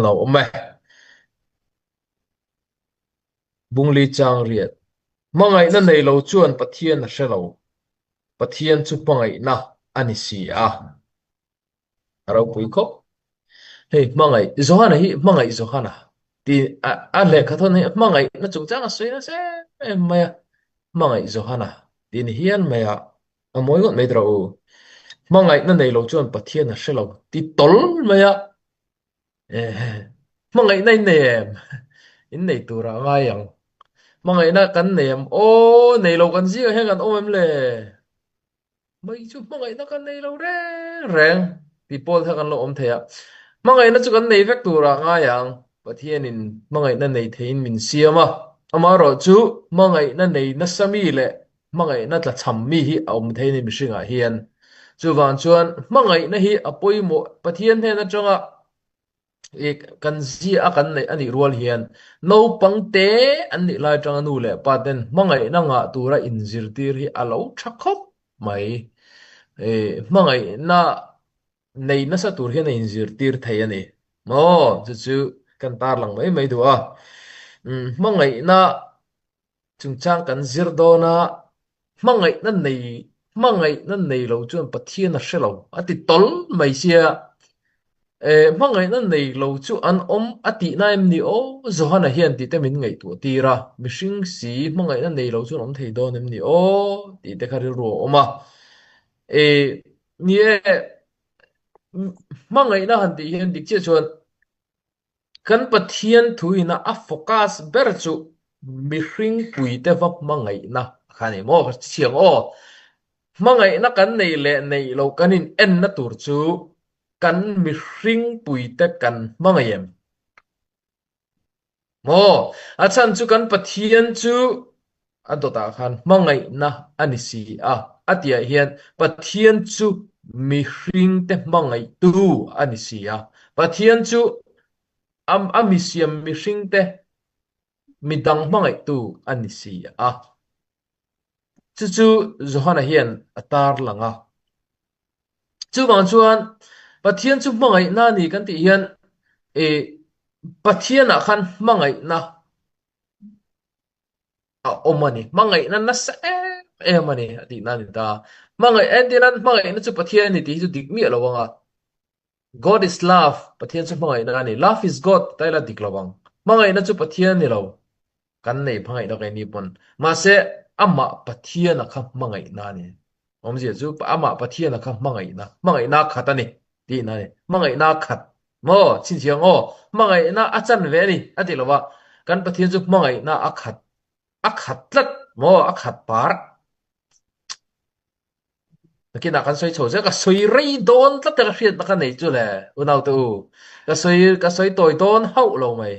Lo awm e. Bungli chang riat. Hmangaihna nei lo chuan Pathian a hre lo. Pathian chu hmangaihna a ni si a. A ropui khawp. Hei hmangaih Johana hi hmangaih Johana ti a lehkha thawn hi hmangaihna chungchang a sawi nasa em em mai a. Hmangaih Johana ti ni hian mai a. A mawi ngawt mai rawh u. Hmangaihna nei lo chuan Pathian a hre lo ti tawl mai a. Hmangaihna in nei em? In nei turah a ngai ang. Hmangaihna kan nei em? Aw, nei lo kan zingah hian kan awm em le? Mai chu hmangaihna kan nei lo reng reng tih pawl kha kan lo awm thei a. Hmangaihna chu kan nei vek turah a ngai ang. Pathianin hmangaihna nei theiin min siam a. Amaherawhchu hmangaihna nei nasa mi leh Hmangaihna tlachham mi hi a awm thei a ni mihringah hian. Chuvang chuan hmangaihna hi a pawimawh Pathian hnen atanga i kan zia a kan neih a nih rual hian naupang te an nih lai atanga nu leh pa ten hmangaihna ngah tura inzirtir hi a lo tha khawp mai. I hmangaihna nei nasa tur hian a inzirtir thei a ni. Maw? Chu chu kan tarlang mai mai duh a. Hmangaihna Chungchang kan zir dawn a, hmangaihna nei hmangaihna nei lo chuan Pathian a hre lo a ti tawl mai sia. E, hmangaihna nei lo chu an awm a tihna em ni aw? Johana hian tih te min ngaihtuah tir a, mihring si hmangaihna nei lo chu an awm thei dawn em ni aw? tih te kha rilru a awm a. E, ni e, hmangaihna han tih hian dik chiah chuan Kan Pathian thuina a focus ber chu mihring puite va hmangaihna kha a ni maw? Ka chhiang aw. Hmangaihna kan neih leh neih loh kan in enna tur chu kan mihring puite kan hmangaih em? Maw? A chhan chu kan Pathian chu A dawtah khan hmangaihna a ni si a, a tihah hian Pathian chu mihringte hmangaihtu a ni si a. Pathian chu a misiam mihringte midang hmangaihtu a ni si a. Chu chu Johana hian a tarlang a. Chuvang chuan Pathian chu hmangaihna a ni kan tih hian Pathianah khan hmangaihna a awm a ni. Hmangaihna nasa em em a ni a tihna a ni ta. Hmangaih entir nan hmangaihna chu Pathian a ni tih hi chu dik miah lo ang a. God is love, Pathian chu hmangaihna a ni. Love is God ta ila dik lo ang. Hmangaihna chu Pathian a ni lo. Kan nei hmangaihna kei ni pawn. Mahse amah Pathian a kha hmangaihna a ni. Awmzia chu amah Pathian a kha hmangaihna, hmangaihna khat a ni tihna a ni. Hmangaihna khat Maw? Chhinchhiang aw, hmangaihna a chan ve a ni, a ti lo va. Kan Pathian chu hmangaihna a khat, a khat tlat maw? A khat par. Nakinah kan sawi chho zel, ka sawi rei dawn tlat a ka hriatna ka nei chu le, unaute u. Ka sawi, ka sawi tawi dawn hauh lo mai.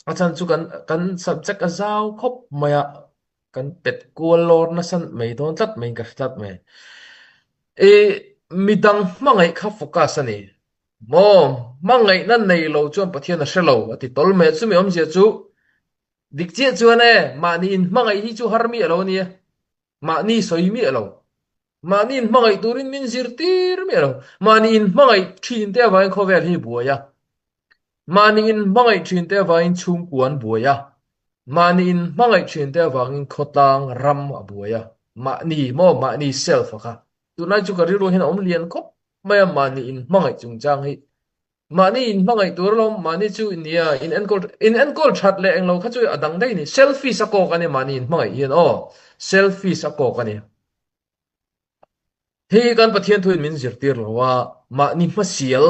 A chhan chu kan, kan subject a zau khawp mai a, Kan pet kual lawr nasa mai dawn tlat mai in ka hre tlat mai. I midang hmangaih kha focus a ni. Maw? Hmangaihna nei lo chuan Pathian a hre lo a ti tawl mai a. Chumi awmzia chu dik chiah chuan e, mahni in hmangaih hi chu har miah lo a nia. Mahni sawi miah lo. Mahni in hmangaih turin min zirtir miah lo. Mahni in hmangaih thin te avangin khawvel hi buai a. Mahni in hmangaih thin te avangin chhungkua an buai a, mahni in hmangaih thin te avangin khawtlang ram a buai a, mahni maw mahni self a kha. Tunlai chu ka rilru hian a awm lian khawp mai a mahni in hmangaih chungchang hi. Mahni in hmangaih tur alawm mahni chu nia in enkawl in enkawl that leh englo kha chu a dang daih a ni. Selfish a kawk a ni mahni in hmangaih hian aw selfish a kawk a ni. Hei hi kan Pathian thuin min zirtir lo a, mahni hmasial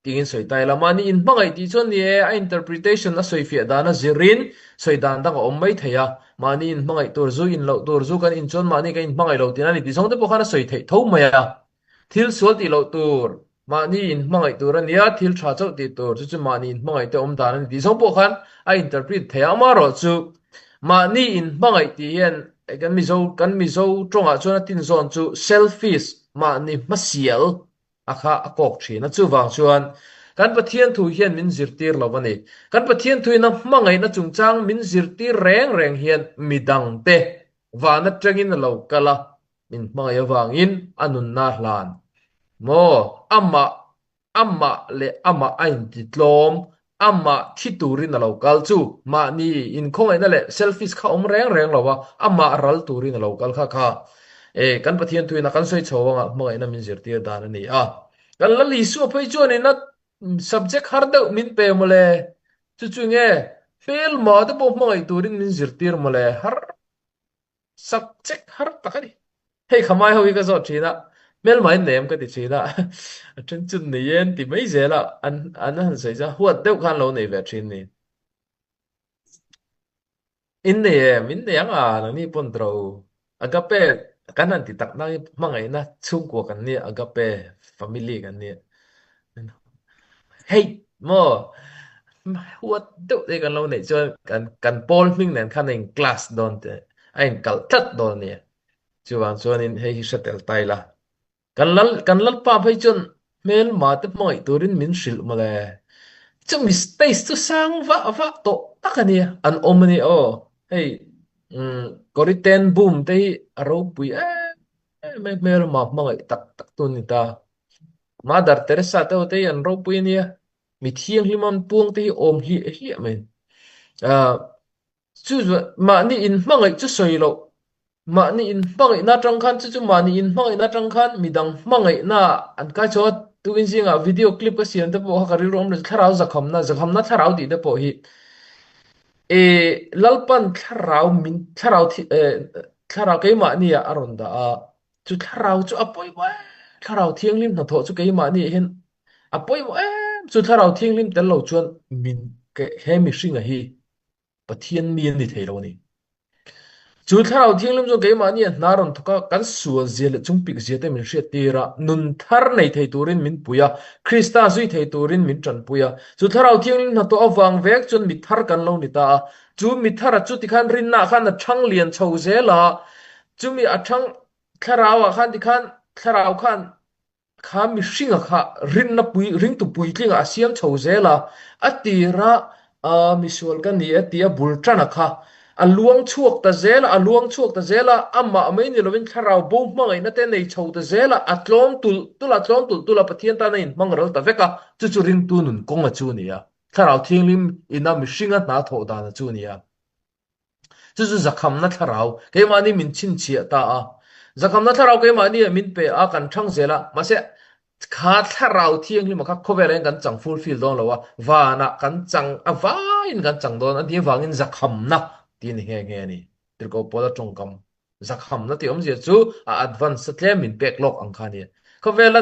tiin sawi ta ila, mahni inhmangaih tih chuan ni e, a interpretation a sawifiah dan a zirin sawi dan dang a awm mai thei a, mahni inhmangaih tur zu in loh tur zu kan in chuan mahni kan inhmangaih lo tihna a ni tih zawng te pawh khan a sawi theih tho mai a. Thil sual tih loh tur, Mahni in hmangaih tur a nia, thil tha chauh tih tur, chu chu mahni in hmangaih te awm dan a ni tih zawng pawh khan a interpret thei a. Amaherawh chu mahni in hmangaih tih hian kan Mizo kan Mizo tawngah chuan a tin zawn chu selfish, mahni hmasial a kha a kawk thin a. Chuvang chuan kan Pathian thu hian min zirtir lo a ni. Kan Pathian thuin a hmangaihna chungchang min zirtir reng reng hian midangte van atangin a lo kal a, min hmangaih avangin a nunna hlan maw? Amah. Amah leh amah a intitlawm, amah thi turin a lo kal chu mahni inkhawngaihna leh selfish kha awm reng reng lo a, amah ral turin a lo kal kha kha e kan Pathian thuin a kan sawi chho anga hmangaihna min zirtir dan a ni a. Kan Lal Isua phei chuanin a subject har deuh min pe mawle, chu chu nge hmelma te pawh hmangaih turin min zirtir mawle har Subject har tak a ni. Hei khamai ho hi ka zawt thin a, hmelmai in nei em ka ti thin a, a then chu nei e an ti mai zel a, an an han sawi chuan huat deuh khan lo nei ve thin ni. In nei em? In nei ang a, nangni pawn tawh u. Agape kan han ti tak nang hi hmangaihna chhungkua kan nia, agape family kan nia. Hei maw huat deuh te kan lo neih chuan kan kan pawl hming nen khan a in class dawn te a in kalh tlat dawn a nia. Chuvang chuanin hei hi hre tel ta ila. Kan lal kan lalpa phei chuan hmelma te hmangaih turin min hrilh mawle. Chumi space chu sang vah vah tawh tak a nia an awm a ni aw. Hei umm Corrie ten Boom te hi a ropui em em a hmelma hmangaih tak tak tu a ni ta. Mother Teresa te ho te hi an ropui a nia, mi thianghlim an puang te hi awm hliah hliah mai. Ah, chu chuan mahni inhmangaih chu sawi loh, mahni inhmangaihna atang khan chu chu mahni inhmangaihna atang khan midang hmangaihna an kai chho a, tukin zingah video clip ka siam te pawh kha ka rilru awm lo chu thlarau zakhamna, zakhamna thlarau tih te pawh hi e Lalpan thlarau min thlarau thi eh thlarau keimahni ah a rawn dah a. Chu thlarau chu a pawimawh em? Thlarau thianghlim hnathawh chu keimahni ah hian a pawimawh em? Chu thlarau thianghlim tel lo chuan min he mihringa hi Pathian mi a ni thei lo a ni. Chu thlarau thianghlim chuan keimahni ah hna rawn thawk a, kan sual zia leh chungpik zia te min hriat tir a, nun thar nei thei turin min pui a, Krista zui thei turin min tanpui a. Chu thlarau thianghlim hnathawh avang vek chuan mi thar kan lo ni ta a. Chu mi thara chu tikhan rinna khan a thang lian chho zel a, Chumi a thang thlarau ah khan tikhan thlarau khan kha mihringa kha rinna pui ringtu puitlinga a siam chho zel a, a tira a misual ka ni e tia bul tana kha a luang chhuak ta zel a, a luang chhuak ta zel a, amah mai ni lovin thlarau bo hmangaihna te nei chho ta zel a, a tlawm tulh tulh a, tlawm tulh tulh a, Pathian tan a inhmang ral ta vek a, chu chu ringtu nun kawnga chu a ni a, thlarau thianghlim ina mihringa hna thawh dana chu a ni a. Chu chu zakhamna thlarau keimahni min chhinchhiah ta a. Zakhamna thlarau keimahni ah min pe a, kan thang zel a. Mahse, kha thlarau thianghlim ah kha khawvelah hian kan chang fulfill dawn lo a, vanah kan chang a vaiin kan chang dawn a tih avangin zakhamna tih a ni nghe nghe a ni. Tirhkoh Paula tawngkam Zakhamna tih awmzia chu a advance a tlem min pek lawk ang kha a ni. Khawvela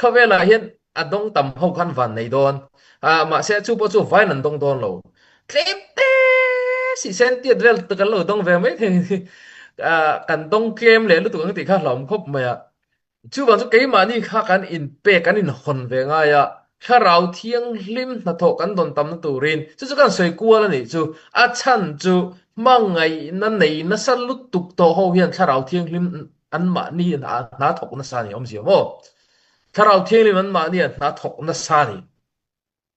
khawvelah hian a dawng tam ho khan van nei dawn. Ah mahse chu pawh chu vain an dawng dawn lo. Tlem te si sen tiat vel te kan lo dawng ve mai thei ni. Ah kan dawng tlem leh lutuk ang tih kha hlauhawm khawp mai a. Chuvang chu keimahni kha kan inpek, kan inhawn ve ngai a, thlarau thianghlim hnathawh kan dawn tamna turin chu chu kan sawi kual a nih chu. A chhan chu hmangaihna nei nasa lutuk tawh ho hian thlarau thianghlim anmahni hna thawk nasa a ni awmzia maw? Thlarau thianghlim anmahni a hna thawk nasa a ni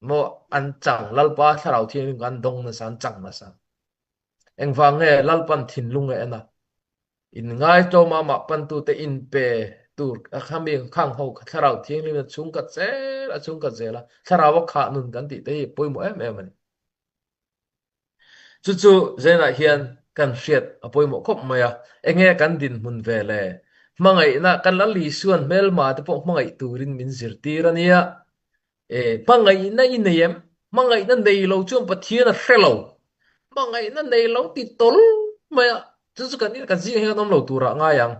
maw? An chang Lalpa thlarau thianghlim kha an dawng nasa, an chang nasa. Engvang nge Lalpan thinlung a en a? In ngaitlawm amah pantute inpe tur a khami khang ho kha thlarau thianghlim a chhungkhat zel a chhungkhat zel a, thlarau a khah nun kan tih te hi pawimawh em em a ni. Chu chu zenah hian kan hriat a pawimawh khawp mai a, enge kan dinhmun ve le? Hmangaihna kan Lal Isuan hmelma te pawh hmangaih turin min zirtir a nia. E, hmangaihna i nei em? Hmangaihna nei lo chuan Pathian a hre lo. Hmangaihna nei lo ti tawl mai a, chu chu kan kan zingah hian kan awm lo turah ngai ang.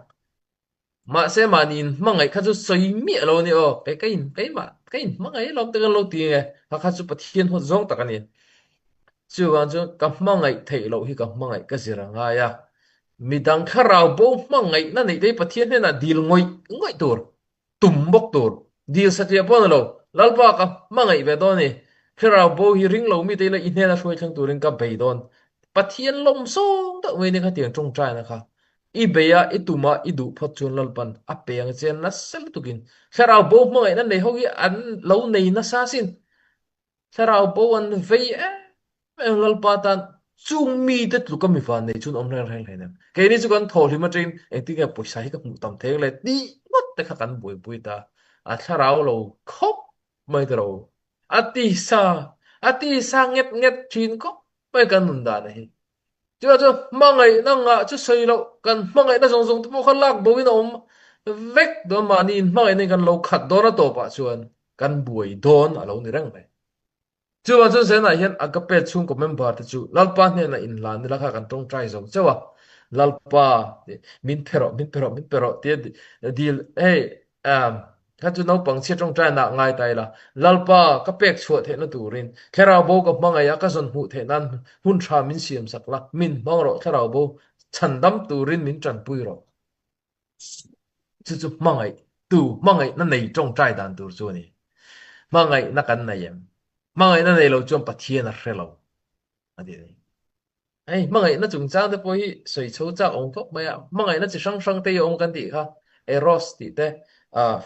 Mahse mahni in hmangaih kha chu sawi miah lo a ni aw, kei ka in keimah ka in hmangaih alawm te kan lo ti nge, kha kha chu Pathian hawt zawng tak a ni. Chuvang chuan ka hmangaih theih loh hi ka hmangaih ka zir a ngai a, midang thlarau bo hmangaihna neih te hi Pathian hnenah dil ngawih ngawih tur. Tum bawk tur. Dil satliah pawh a ni lo. Lalpa ka hmangaih ve dawn a ni. Thlarau bo hi ring lo mite ila i hnena hruai thleng turin ka bei dawn. Pathian lawm sawng deuh mai nia khatiang tawngtaina kha. I bei a, i tum a, i duh phawt chuan Lalpan a pe ang che nasa lutukin. Thlarau bo hmangaihna nei ho hi an lo nei nasa asin. Thlarau bo an vei em em Lalpa tan chung mite tluka mi van nei chuan awm reng reng hle nem. Keini chu kan thawhhlim atangin engtin nge pawisa hi ka hmuh tam thei ang le tih ngawt te kha kan buaipui ta. A thlarau lo khawp. mai ta lo. A tisa, a tisa nget nget thin khawp mai kan nun dan hi. Chuvang chuan hmangaihna ngah chu sawi loh, kan hmangaihna zawng zawng te pawh kha lak bo in a awm vek dawn mahni in hmangaihna in kan lo khat dawn a tawpah chuan kan buai dawn a lo ni reng mai. Chuvang chuan Zenah hian Agape chhungkaw member te chu Lalpa hnenah inhlan ila kha kan tawngtai zo chauh a, Lalpa min pe rawh, min pe rawh, min pe rawh tia dil hei kha chu naupang chhia tawngtai nah ngai ta ila, Lalpa ka pek chhuah theihna turin thlarau bo ka hmangaih a, ka zawn hmuh theih nan hun tha min siam sak la, min hmang rawh, thlarau bo chhandam turin min tanpui rawh. Chu chu hmangaih tu, hmangaihna nei tawngtai dan tur chu a ni. Hmangaihna kan nei em? Hmangaihna nei lo chuan Pathian a hre lo a ti a ni. Hei hmangaihna chungchang te pawh hi sawi chho chak awm khawp mai a, hmangaihna chi hrang hrang te hi a awm kan tih kha, Eros tih te,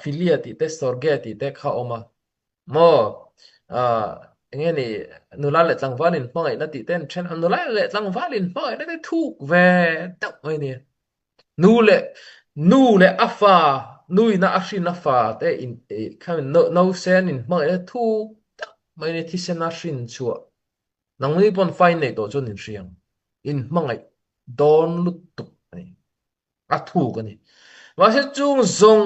Philia tih te, Storge tih te kha a awm a. Maw? Eng nge ni nula leh tlangval in hmangaihna tih te an then a, nula leh tlangval in hmangaihna te thuk ve deuh mai a ni. Nu leh nu leh a fa, nuina a hrin a fa te in kha nausen in hmangaihna thuk deuh mai a ni, thisen a hrin chhuah. Nangni pawn fa in neih tawh chuan in hriang, in hmangaih dawn lutuk a ni. A thuk a ni. Mahse chung zawng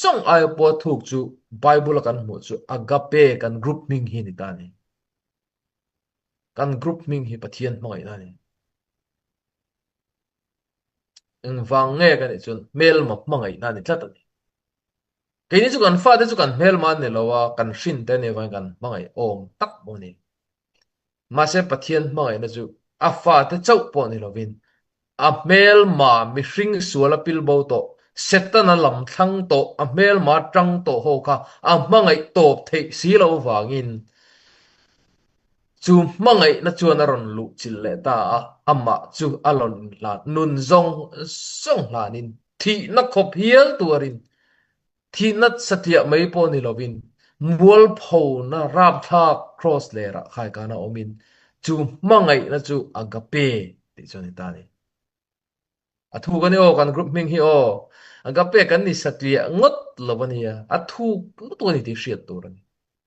zawng aia pawha thuk chu Bible a kan hmuh chu Agape kan group hming hi a ni ta a ni. Kan group hming hi Pathian hmangaihna a ni. Engvang nge ka nih chuan hmelma hmangaihna a ni tlat a ni. Keini chu kan fate chu kan hmelma an ni lo a, kan hrin te nih avangin kan hmangaih awm tak pawh a ni. Mahse Pathian hmangaihna chu a fate chauh pawh ni lovin a hmelma mihring sual a pil bo tawh, Setana lam thlang tawh, a hmelma tang tawh ho kha a hmangaih tawp theih si lo vangin Chu hmangaihna chuan a rawn luh chilh leh ta a, amah chu a lawn inhlan, nun zawng zawng hlanin, thihna khawp hial tuarin, thihna satliah mai pawh ni lovin, mualphona rapthlak kraws lerah khaikana awmin, chu hmangaihna chu agape tih chu a ni ta a ni. A thuk a ni aw, kan group hming hi aw. Agape kan ni satliah ngawt lo a nia, a thuk lutuk a ni tih hriat tur a ni.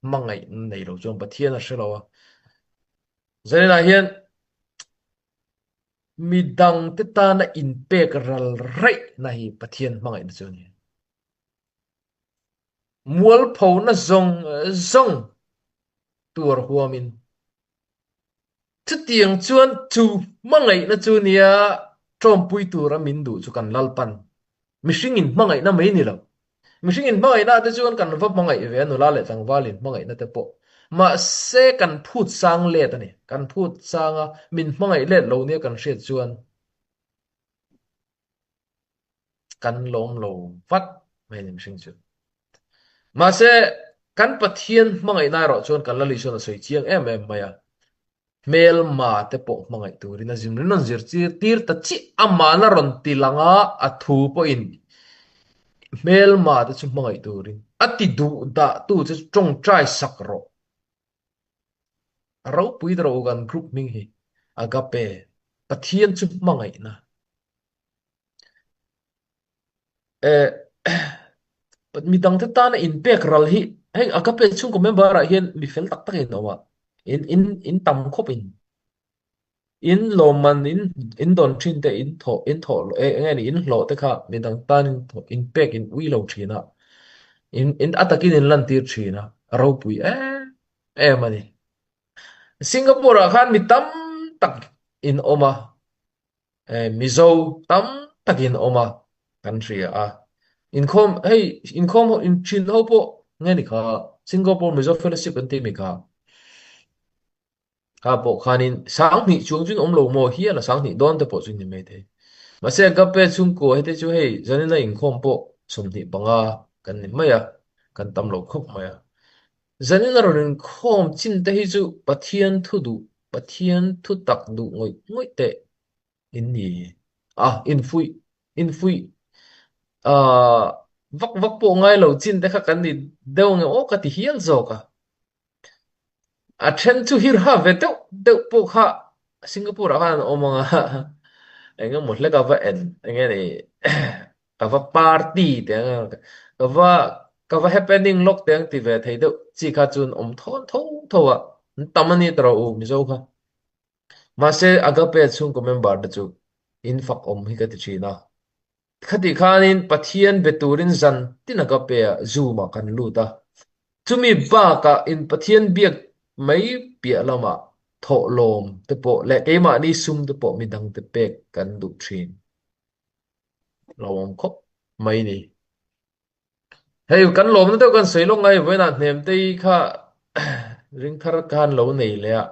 Hmangaihna nei lo chuan Pathian a hre lo a. Zaninah hian midangte tana inpek ral raihna hi Pathian hmangaihna chu a ni. Mualphona zawng zawng tuar huamin Chutiang chuan chu hmangaihna chu nia ṭawmpui tura min duh chu kan Lalpan. Mihring in hmangaihna mai ni lo. Mihring in hmangaihna te chuan kan va hmangaih ve a, nula leh tlangval in hmangaihna te pawh. Mahse kan phut sang let a ni. Kan phut sang a, min hmangaih let lo nia kan hriat chuan kan lawm lo vat mai a ni mihring chu. Mahse, kan Pathian hmangaihna erawh chuan kan Lali chuan a sawi chiang em em mai a. Hmelma te pawh hmangaih turin a zim rinrawn zirtir tir ta chiah amahna rawn ti lang a, a thu pawhin hmelma te chu hmangaih turin a ti duh dah tu che chu tawngtai sak rawh. A ropui ta rawh u kan group hming hi Agape, Pathian chu hmangaihna. Eh, mi dangte tana inpek ral hi hei Agape chhungkaw member ah hian mi fel tak tak in awm a, in in in tam khawp in in lawmman in in dawn thin te in thawh in thawh eh eng nge ni in hlawh te kha mi dang tan in thawh in pek in ui lo thin a, in in a takin in lantir thin a, a ropui em em a ni. Singapore ah khan mi tam tak in awm a. Mizo tam takin awm a kan hria a, inkhawm hei inkhawm ho in thin ho pawh nge ni kha Singapore Mizo Fellowship an tih mi kha kha pawh khanin 2000 chuang chuan awm lo maw hial a 2000 dawn te pawh chu ni mai thei mahse Agape chhungkua hete chu hei zanina inkhawm pawh 25 kan ni mai a kan tam lo khawp mai a zanina rawn inkhawm chin te hi chu Pathian thu duh Pathian thu tak duh ngawih ngawih teh in ni a, infuih infuih ah vak vak pawh ngai lo chin te kha kan ni deuh nge aw ka ti hial zawk a. A then chu hirha ve deuh deuh pawh kha Singapore ah khan an awm ang a, eng emaw hlek a va en eng nge ni ka va party teh ang a, ka va. Ka va happening lawk teh ang ti ve thei deuh chi kha chuan awm thawn tho tho a, an tam a ni ta rawh u Mizo kha. Mahse Agape chhungkaw member te chu in fak awm hi ka ti thin a. Khatih khanin Pathian be turin zan tin Agape ah Zoom ah kan lut a. Chumi bakah in Pathian biak mai piah lamah thawhlawm te pawh leh keimahni sum te pawh midang te pek kan duh thin. Lo awm khawp mai ni. Hei kan lawmna deuh kan sawi lawk ngai vawiinah hnemtei kha ringthar khan lo nei leh a.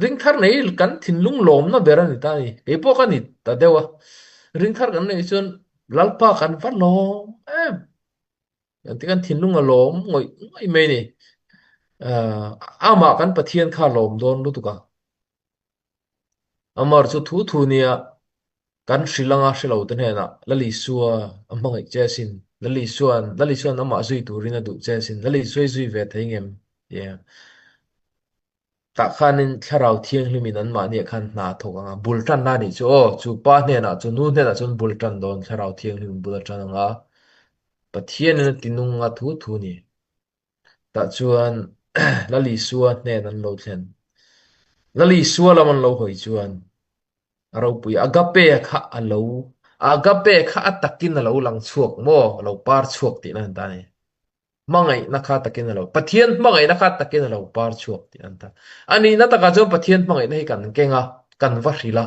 Ringthar nei kan thinlung lawmna ber a ni ta a ni. Kei pawh ka ni ta deuh a. Ringthar kan neih chuan Lalpa kan va lawm em. Engti kan thinlung a lawm ngawih ngawih mai ni. Amah kan Pathian kha lawm dawn lutuk a. Amar chu thu thu nia kan hrilh anga hre lo te hnenah Lal Isua a hmangaih che asin, Lal Isua'n Lal Isua'n amah zui turin a duh che asin, Lal Isua i zui ve thei ngem? Tia tah khanin Thlarau Thianghlimin anmahniah khan hna a thawk ang a, bul tanna a nih chu aw, chu pa hnenah chu nu hnenah chuan bul tan dawn Thlarau Thianghlimin bul a tan ang a, Pathianin a tinung a thu thu a ni. Tah chuan Lal Isua hnen an lo thlen. Lal Isua lam an lo hawi chuan a ropui agape kha a lo agape kha a takin a lo lang chhuak maw a lo par chhuak tihna an ta a ni. Hmangaihna kha takin a lo Pathian hmangaihna kha takin a lo par chhuak tih an ta. A nihna takah chuan Pathian hmangaihna hi kan keng a, kan va hrilh a.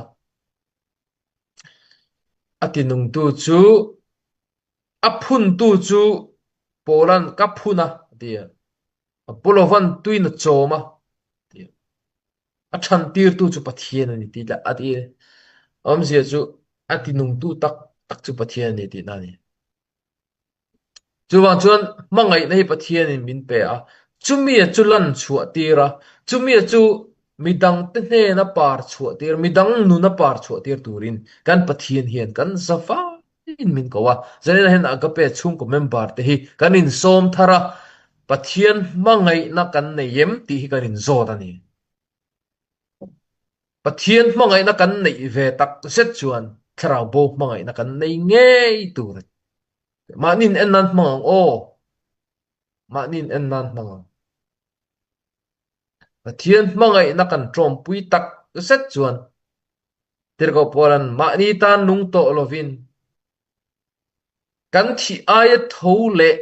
A tinungtu chu A phuntu chu Paula'n ka phun a ti a, Apollova'n tuin a chawm a ti a, a thantirtu chu Pathian a ni tih a ti a. Awmzia chu a tinungtu tak tak chu Pathian a ni tihna a ni. Chuvang chuan hmangaihna hi Pathianin min pe a, chumia chu lan chhuah tir a, chumia chu midangte hnena par chhuah tir, midang nuna par chhuah tir turin kan Pathian hian kan za fai in min ko a, zanin hian Agape chhungkaw member te hi kan insawm thar a, Pathian hmangaihna kan nei em tih hi kan inzawt a ni. Pathian hmangaihna kan neih ve tak zet chuan thlarau bo hmangaihna kan nei ngei tur a ni. Mahni in en nan hmang ang aw, mahni in en nan hmang ang. Pathian hmangaihna kan tawmpui tak zet chuan Tirhkoh Paula'n mahni tan nung tawh lovin kan thih aia tho leh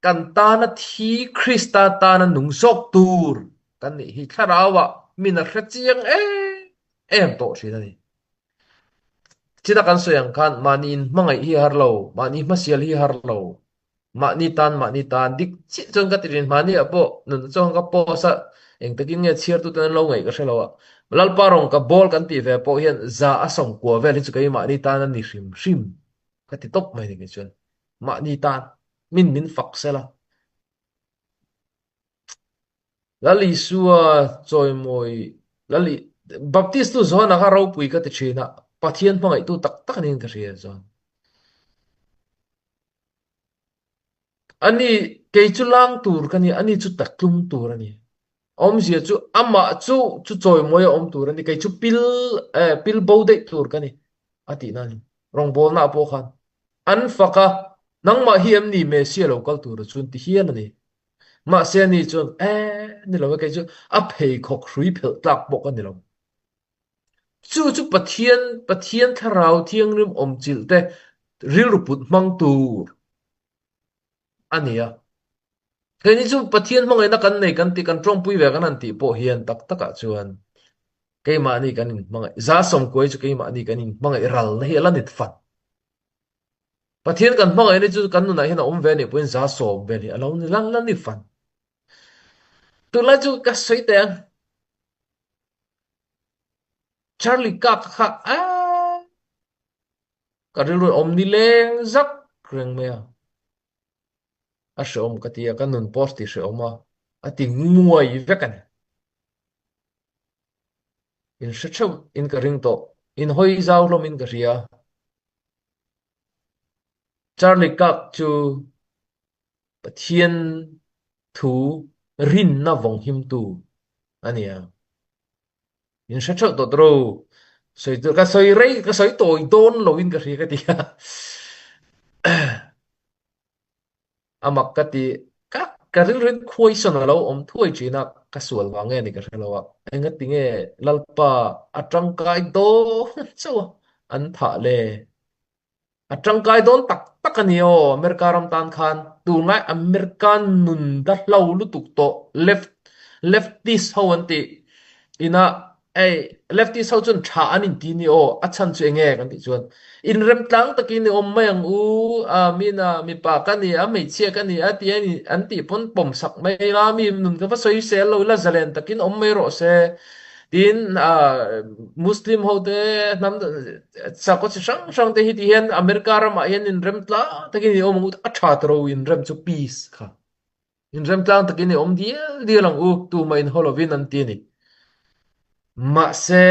kan tana thi Krista tana nung zawk tur kan nih hi thlarauah min a hre chiang em em tawh thin a ni. Chita kan sawi ang khan mahni inhmangaih hi har lo, mahni hmasial hi har lo, Mahni tan mahni tan dik chiah chuan ka ti thin. Mahni ah pawh nunna chuan ka post a, eng takin nge chhiartuten an lo ngaih ka hre lo a. Lalpa rawng ka bawl kan tih ve pawh hian za a sawmkua vel hi chu kei mahni tan a ni hrim hrim ka ti tawp mai ni kei chuan. Mahni tan min min fak sela. Lal Isua chawimawi Lal Baptist tu Johana kha ropui ka ti thin a, Pathian hmangaihtu tak tak niin ka hria John. Ani, kei chu lang tur ka ni, ani chu tatlum tur a ni. Awmzia chu amah chu chu chawimawi a awm tur a ni, kei chu pil eh pil bo daih tur ka ni a tihna a ni. Rawngbawlna ah pawh khan an fak a, nangmah hi em ni Messia lo kal tura chuan ti hial a ni. Mahse ani chuan eh ni lo e, kei chu a pheikhawk hrui phelh tlak pawh ka ni lo. Chu chu Pathian, Pathian Thlarau Thianghlim awmchilh te rilru put hmang tur a ni a. Keini chu Pathian hmangaihna kan nei kan tih, kan tawngpui ve kan han tih pawh hian tak takah chuan keimahni kan inhmangaih, za sawmkuai chu keimahni kan inhmangaih ralna hi a la nit fat. Pathian kan hmangaihna chu kan nunah hian a awm ve a nih pawhin 70 vel hi a lo ni lan la ni fan. Tunlai chu ka sawi teh ang. Charlie Kirk kha aaa ka rilru awm ni leng zak reng mai a. A hreawm ka ti a, ka nun post ti hreawm a, a ti nguai vek a ni. In hre theuh in ka ring tawh, in hawi zau hlawm in ka hria. Charlie Kirk chu Pathian thu rinna vawng himtu a ni a. In hre theuh tawh tawh Sawi tur ka sawi rei ka sawi tawi dawn loin ka hria ka ti a. A mak ka ti, ka ka rilru khuaisawn a lo awm thuai thin a, ka sual vang nge ni ka hre lo a, engati nge Lalpa a tangkai dawn chauh a an thah le? A tangkai dawn tak tak a ni aw, America ram tan khan tunlai America nun dahlo lutuk tawh left leftist ho an tih inah hei leftist ho chuan tha an inti ni aw, a chhan chu enge kan tih chuan inremtlang takin i awm mai ang u, mina mipa ka ni a hmeichhia ka ni a tih an tih pawn pawm sak mai la, mi nun ka va sawi sel lo ila zalen takin awm mai rawh se. Tin, Muslim ho te hnam sakhaw chi hrang hrang te hi ti hian America ramah hian inrem tlang takin i awm ang u, a tha ta ro inrem chu peace kha. Inrem tlang takin i awm dial dial ang u, tumah inhaw lovin an ti a ni. Mahse,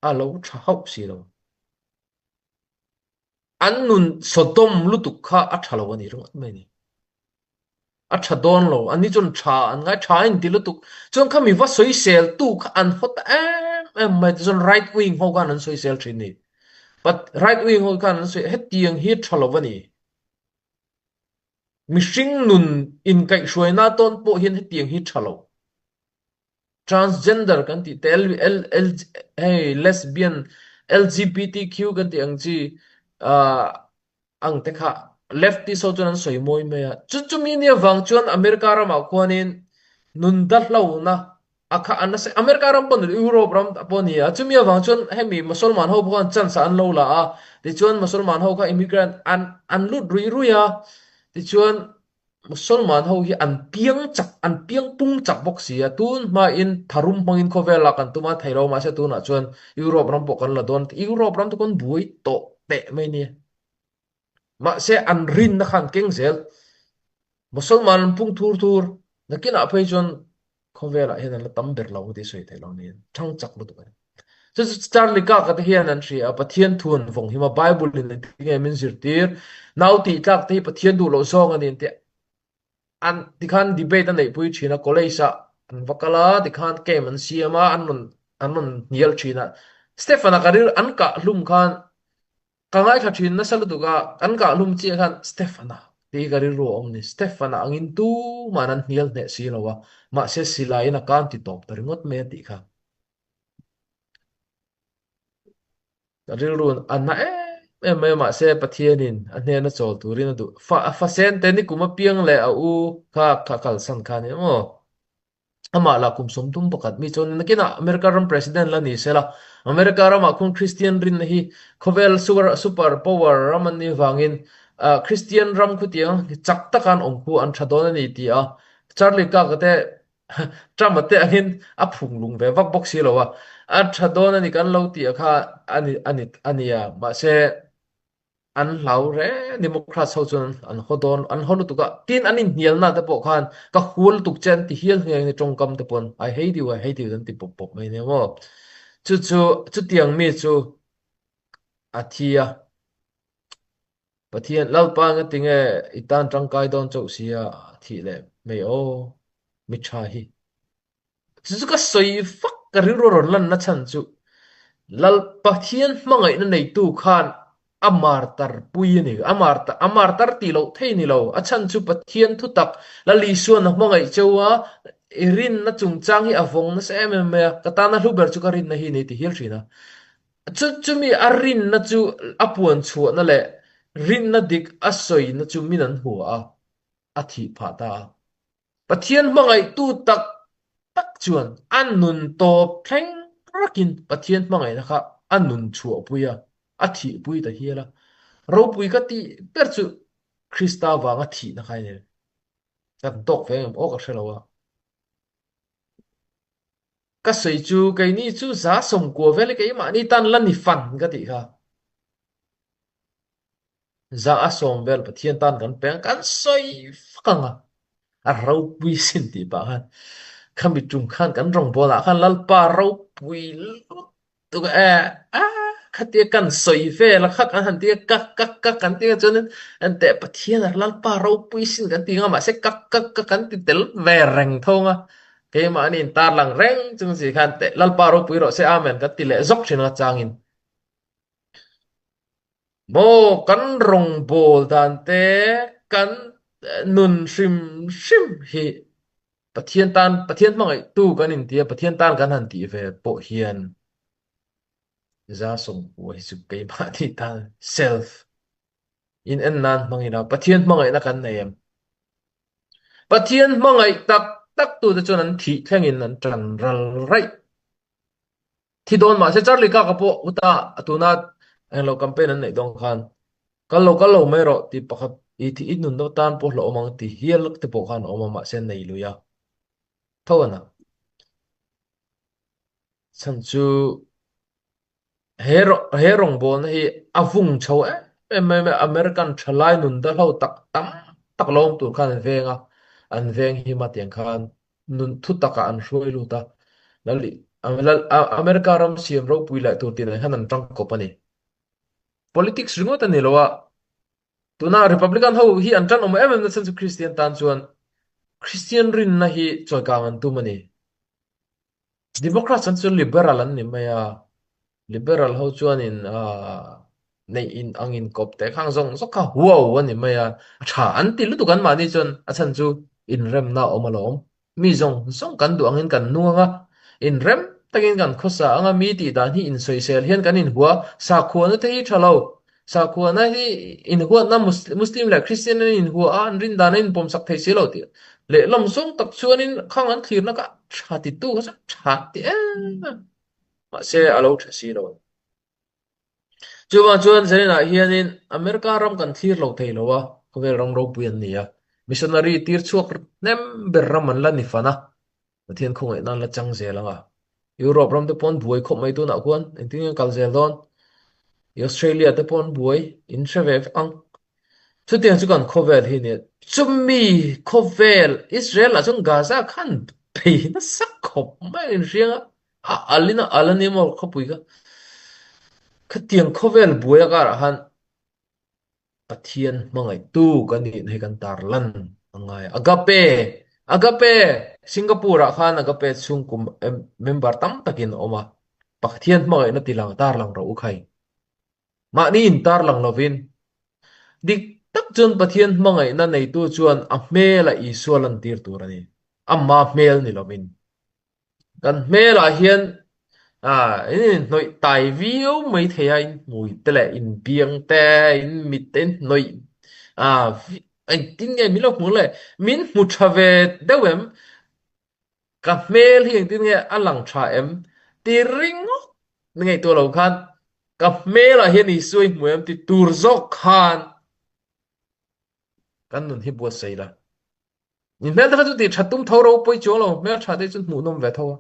a lo tha hauh si lo. An nun Sodom lutuk kha a tha lo a ni ringawt mai a ni. A tha dawn lo, anni chuan tha an ngai, tha a inti lutuk. Chuan kha mi va sawisel tu kha an haw ta em em mai, tichuan right wing ho khan an sawisel thin ni. But right wing ho khan an sawi, hetiang hi tha lo a ni. Mihring nun inkaihhruaina tawn pawh hian hetiang hi tha lo. Transgender kan tih te, L, L, hei lesbian, LGBTQ kan tih ang chi ang te kha leftist ho chuan an sawi mawi mai a. Chu chumi ni avang chuan America ramah khuanin nun dahlohna a kha a nasa, America ram pawh ni lo, Europe ram pawh a ni a. Chumi avang chuan hemi Mosolman ho pawh khan chance an lo la a, tichuan Mosolman ho kha immigrant an an lut rui rui a, tichuan Musalman ho hi an piang chak, an piang pung chak bawk si a, tun hmain tharum hmangin khawvel ah kan tum a thei lo mahse tunah chuan Europe ram pawh kan la dawn, Europe ram chu kan buai tawh teh mai nia. Mahse an rinna kha an keng zel, Musalman an pung thur thur, nakinah phei chuan khawvelah hian an la tam ber lo tih sawi theih lo niin thang chak lutuk a ni. Chu chu Charlie Kirk-a te hian an hria a, Pathian thu an vawng him a, Bible in engtin nge min zirtir, nau tih tlak te hi Pathian duh loh zawng a ni tih an tikhan debate a neihpui thin a, college ah an va kal a, tikhan camp an siam a, an rawn an rawn hnial thin a. Stephen-a ka ril an kah hlum khan Ka ngaithla thin nasa lutuk a, kan kah hlum chiah khan Stefana tih hi ka rilru a awm a ni. Stefana angin tuman an hnial hneh si lo a, mahse silaiin a kan ti tawp ta ringawt mai a tih kha. Ka rilru a na em em mai a, mahse Pathianin a hnena chawl turin a duh. Fa a fasen te nikum apiang leh a u kha kha kalsan kha a ni maw? Amah lah kum 31 mi chuan nakinah America ram president la ni sela, America ramah khuan Christian rinna hi khawvel super power ram an nih vangin Christian ram khutiang chak taka an awm khu an tha dawn a ni ti a, Charlie Kirk-a te Trump-a te angin a phung lung ve vak bawk si lo a, a tha dawn a ni kan lo tih a kha a ni a ni a nia mahse An hlau reng Democrats ho chuan an haw dawn, an haw lutuk a, tin an inhnialna te pawh khan ka hua lutuk che an ti hial nghe ang ni tawngkam te pawn I hate you, I hate you an ti pawp pawp mai nia maw. Chu chu chutiang mi chu a thi a, Pathian Lalpa engati nge i tan tangkai dawn chauh sia a thih leh mai aw mi tha hi. Chu chu ka sawi fak ka rilru rawn lanna chhan chu Lal Pathian hmangaihna neitu khan a martar pui a ni. A martar, a martar tih loh thei ni lo. A chhan chu Pathian thutak Lal Isuan a hmangaih cheu a, i rinna chungchang hi a vawng nasa em em mai a, ka tana hlu ber chu ka rinna hi ni ti hial thin a. Chu chumi a rinna chu a puan chhuahna leh rinna dik a sawina chu min an hua a, a thih phah ta a. Pathian hmangaihtu tak tak chuan a nun tawp thleng rakin Pathian hmangaihna kha a nun chhuahpui a, a thihpui ta hial a. Ropui ka tih ber chu Krista vanga thihna kha a ni. Kan tawk ve em aw ka hre lo a. Ka sawi chu keini chu za 90 vel hi keimahni tan la ni fan ka tih kha. Za a sawm vel Pathian tan kan peng kan sawi fak ang a, a ropui sin tih pah khan khami tum khan kan rawngbawlah khan Lalpa ropui lutuk e a khatia kan sawi vel a kha kan han tia ka ka ka kan tia chuanin enteh Pathian a Lalpa ropui sin kan ti ang a mahse ka ka ka kan ti tel ve reng thawng a keimahni in tarlang reng chung si khan teh Lalpa ropui rawh se Amen kan ti leh zawk thin a changin. Maw kan rawngbâwl dan te, kan Nun hrim hrim hi Pathian tan, Pathian hmangaihtu kan inti a, Pathian tan kan han tih ve pawh hian za sawmkua hi chu keimahni tan self in en nan hmang ila Pathian hmangaihna kan nei em? Pathian hmangaih tak tak tute chuan an thih thlengin an tan ral raih. Thi dawn mahse Charlie Kaka pawh huta tuna englo campaign an neih dawn khan kal lo kal lo mai rawh tih pakhat i thi i nun deuh tan pawh hlauhawm ang ti hial te pawh khan a awm a mahse nei lui a tho a na. Chhan chu he he rawngbawlna hi a vung chho em em mai mai American thalai nun dahlo tak tam tak lo awm tur khan an veng a, an veng him a tiang khan nun thu takah an hruai lut a, America ram siam ropui leh tur tih nen hian an tangkawp a ni. Politics ringawt a ni lo a, tuna Republican ho hi an tanawm em em na chhan chu Kristian tan chuan Kristian rinna hi chawikang an tum a ni. Democrats an chu liberal an ni mai a, liberal ho chuanin neih in ang in kawp teh khang zawng zawk kha huau a ni mai a, a tha an ti lutuk an mahni chuan a chhan chu inremna a awm alawm. Mi zawng zawng kan duh angin kan nung ang a, inrem takin kan khawsa ang a, mi tih dan hi insawisel hian kan inhua, sakhuana te hi tha lo, Sakhuana hi inhuatna Muslim leh Christian an inhua a, an rin dan a inpawmsak thei si lo tih lehlam zawng tak chuanin khang an thlirna kha tha titu kha chuan tha ti em em mahse a lo tha si lo. Chuvang chuan Zaninah hianin America ram kan thlir lo thei lo a, khawvel ram ropui an ni a, missionary tir chhuak hnem ber ram an la ni fan a, Pathian khawngaih nan la chang zel ang a. Europe ram te pawh an buai khawp mai tunah khuan engtin nge an kal zel dawn? Australia te pawh an buai in hre ve vek ang. Chutiang chu kan khawvel hi nia. Chumi khawvel Israel lah chuan Gaza khan bei nasa khawp mai a inhriang a. A al in a al a ni maw khawpui kha. Khatiang khawvel buai a karah khan Pathian hmangaihtu kan nihna hi kan tar lan a ngai a. Agape! Agape! Singapore ah khan Agape chhungkaw member tam takin a awm a. Pathian hmangaihna ti lang tar lang rawh u khai. Mahni in tar lang lovin. Dik tak chuan Pathian hmangaihna neitu chuan a hmela Isua lantir tur a ni. Ama hmel ni lovin. Kan hmelah hian in inhnawih tai viau mai thei a, in hmui te leh in biang te, in mit te in hnawih engtin nge min lo hmu le? Min hmu tha ve deuh em? Ka hmel hi engtin nge a lang tha em? Ti ringawt ngaihtuah lo khan ka hmelah hian Isua i hmu em ti tur zawk khan kan nun hi buatsaih la. Ni hmel te kha chu tih that tum tho ropui chuang lo, hmel tha te chu hmuh nawm ve tho a.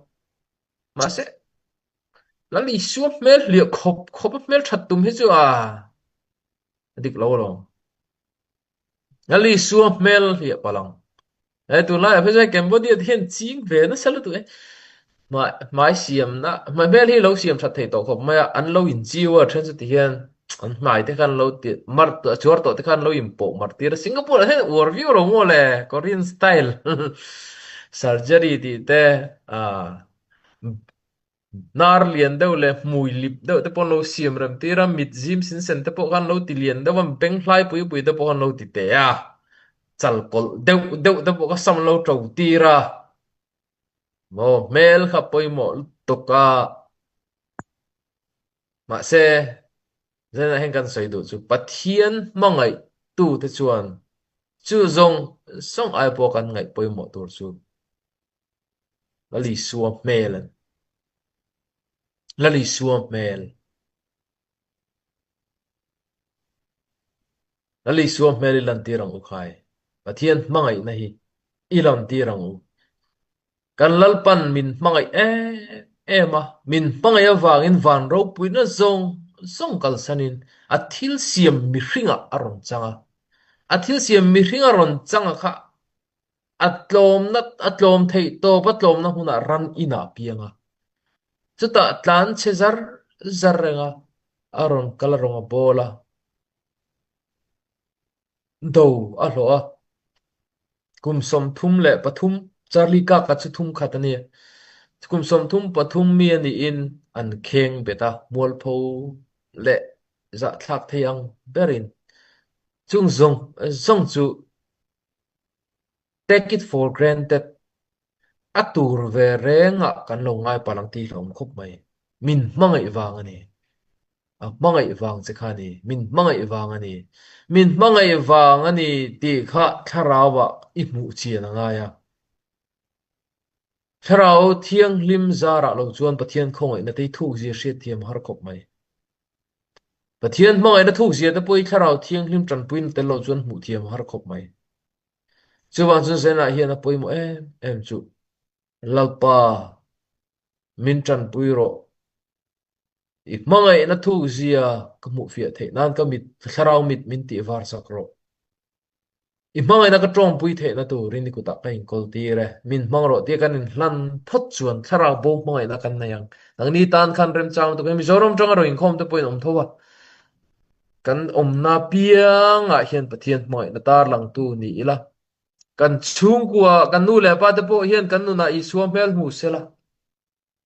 Mahse, Lal Isua hmel hliah khawp khawp a hmel that tum hi chu a dik lo alawm. Lal Isua hmel hliah palh ang. He tunlaiah phei chuan Cambodia te hian ching ve nasa lutuk e. Hmai siamna, hmai hmel hi lo siam that thei tawh khawp mai a, an lo inchiu a, then chu ti hian an hmai te khan lo ti mar a chuar tawh te khan lo inpawh mar tir a, Singapore ah hian uar viau lo maw le, Korean style surgery tih te ah hnar lian deuh leh hmui lip deuh te pawh an lo siam rem tir a, mit zim sin sen te pawh khan lo ti lian deuh a, beng hlai pui pui te pawh khan lo ti teh a, chal kawlh deuh deuh te pawh kha sam lo to tir a. Maw hmel kha pawimawh lutuk a, mahse zanah hian kan sawi duh chu Pathian hmangaihtu te chuan chu zawng zawng ai pawh kan ngaih pawimawh tur chu Lal Isua hmel a ni. Lal Isua hmel. Lal Isua hmel i lantir ang u khai. Pathian hmangaihna hi i lantir ang u. Kan Lalpan min hmangaih em em a, min hmangaih avangin van ropuina zawng zawng kalsanin a thil siam mihringah a rawn chang a. A thil siam mihring a rawn chang a kha a tlawmna a tlawm theih tawp a tlawmna hmunah ran inah a piang a. Chutah tlan chhe zar zar reng a, a rawn kal a rawn a bawl a, do a hlawh a. Kum 33 Charlie Kaka chu thum khat a ni. Kum 33 mi a niin an kheng bet a, mualpho leh zahthlak thei ang berin. Chung zawng zawng chu. Take it for granted, a tur ve rengah kan lo ngai palh ang tih hlawm khawp mai. Min hmangaih vang a ni. A hmangaih vang che kha a ni. Min hmangaih vang a ni. Min hmangaih vang a ni tih kha thlarauah i hmuh chian a ngai a. Thlarau thianghlim zarah lo chuan Pathian khawngaihna te hi thukzia hriatthiam a har khawp mai. Pathian hmangaihna thukzia te pawh hi Thlarau thianghlim tanpuina tel lo chuan hmuh thiam a har khawp mai. Chuvang chuan Zenah hian a pawimawh em em chu Lalpa min tanpui rawh. I hmangaihna thukzia ka hmuhfiah theih nan ka mit, ka thlarau mit min tihvar sak rawh. I hmangaihna ka tawngpui theihna turin i kutah ka inkawl tir e. Min hmang rawh tia kan inhlan phawt chuan thlarau bo hmangaihna kan nei ang. Nangni tan khan remchang lutuk in Mizoram tanga rawn inkhawm te pawhin awm tho a. Kan awmna piangah hian Pathian hmangaihna tarlangtu ni ila. Kan chhungkua, kan nu leh pa te pawh hian kan nunah Isua hmel hmu sela.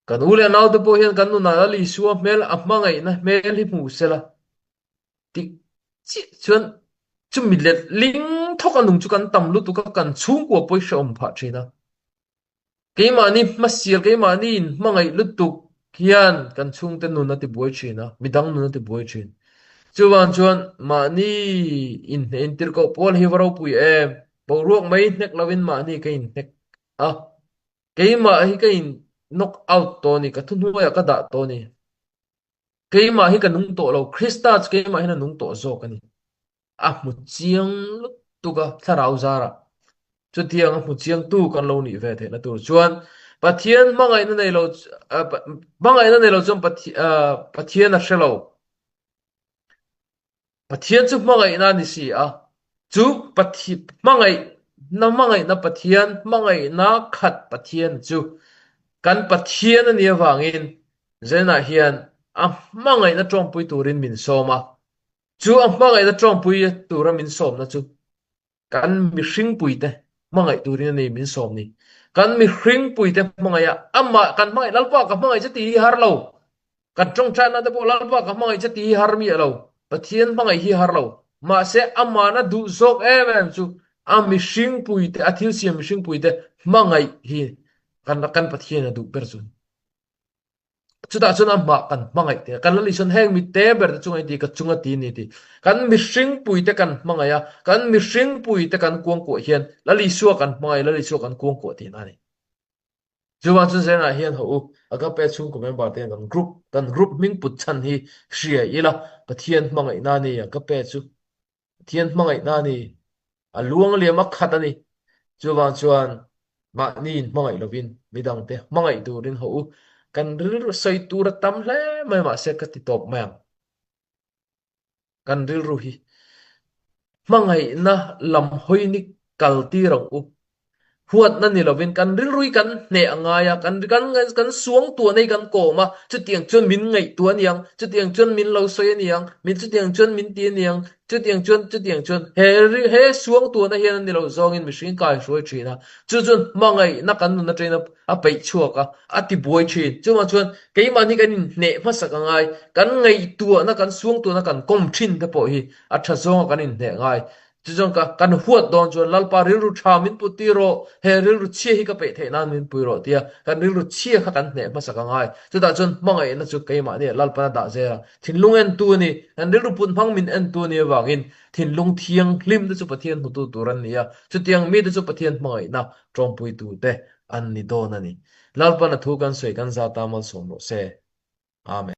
Kan u leh naute pawh hian kan nunah Lal Isua hmel a hmangaihna hmel hi hmu sela tih chiah chuan chumi let ling thawk a nung chu kan tam lutuk a, kan chhungkua pawh hi hrehawm phah thin a. Keimahni hmasial, keimahni in hmangaih lutuk hian kan chhungte nun a tibuai thin a, midang nun a tibuai thin. Chuvang chuan mahni inhneh intirhkoh pawl hi va ropui em, boruak mai hnek lovin mahni ka inhnek a. Keimah hi ka in knock out tawh a ni, ka thuhnuaiah ka dah tawh a ni. Keimah hi ka nung tawh lo, Krista chu keimah hian a nung tawh zawk a ni. A hmu chiang lutuk a, thlarau zarah. Chutiang a hmu chiangtu kan lo nih ve theihna tur chuan Pathian hmangaihna nei lo, hmangaihna nei lo chuan Pathian a hre lo. Pathian chu hmangaihna a ni si a, chu hmangaihna hmangaihna Pathian hmangaihna khat Pathian chu kan Pathian a nih avangin Zenah hian a hmangaihna tawngpui turin min sawm a, chu a hmangaihna tawngpui tura min sawmna chu Kan mihringpuite hmangaih turin a ni min sawm ni. Kan mihringpuite hmangaih a, amah kan hmangaih Lalpa ka hmangaih che tih hi har lo. Kan tawngtaina te pawh Lalpa ka hmangaih che tih hi har miah lo. Pathian hmangaih hi har lo. Mahse amahna duh zawk em em chu a mihringpuite, a thil siam mihringpuite hmangaih hi kan kan Pathian a duh ber chu. Chutah chuan amah kan hmangaih te, kan Lal Isuan heng mi te ber te chunga i ti, ka chunga ti ni ti. Kan mihring pui te kan hmangaih a, kan mihring pui te kan kuangkuah hian Lal Isua kan hmangaih, Lal Isua kan kuangkuah tihna a ni. Chuvang chuan zenah hian hawh u, Agape chhungkaw member te hian kan group, kan group hming put chhan hi hria ila, Pathian hmangaihna a ni Agape chu. Pathian hmangaihna a ni. A luang liam a khat a ni. Chuvang chuan mahni in hmangaih lovin midangte hmangaih turin haw u. Kan rilru sawi tur a tam hle mai mahse ka ti tawp mai ang. Kan rilru hi hmangaihna lam hawi ni kal tir ang u. Huatna ni lovin kan rilru hi kan hneh a ngai a, kan kan kan suangtuahna hi kan kawm a, chutiang chuan min ngaihtuah a niang, chutiang chuan min lo sawi a niang, min chutiang chuan min ti a niang, chutiang chuan chutiang chuan he he suangtuahna hian a ni lo zawngin mihring kai hruai thin a, chu chuan hmangaihna kan nun atangin a peih chhuak a, a ti buai thin. Chuvang chuan keimahni kan inhneh hmasak a ngai, kan ngaihtuahna kan suangtuahna kan kawm thin te pawh hi a tha zawnga kan inhneh ngai. Chuchuan ka kan huat dawn chuan Lalpa rilru tha min put tir rawh, he rilru chhia hi ka peih theih nan min pui rawh tia kan rilru chhia kha kan hneh hmasak a ngai. Chutah chuan hmangaihna chu keimahni ah Lalpan a dah zel a, thinlung entu a ni, kan rilru put hmang min entu a nih avangin thinlung thianghlim te chu Pathian hmutu tur an ni a, chutiang mite chu Pathian hmangaihna tawngpuitu te an ni dawn a ni. Lalpan a thu kan sawi kan zat a malsawm rawh se. Amen.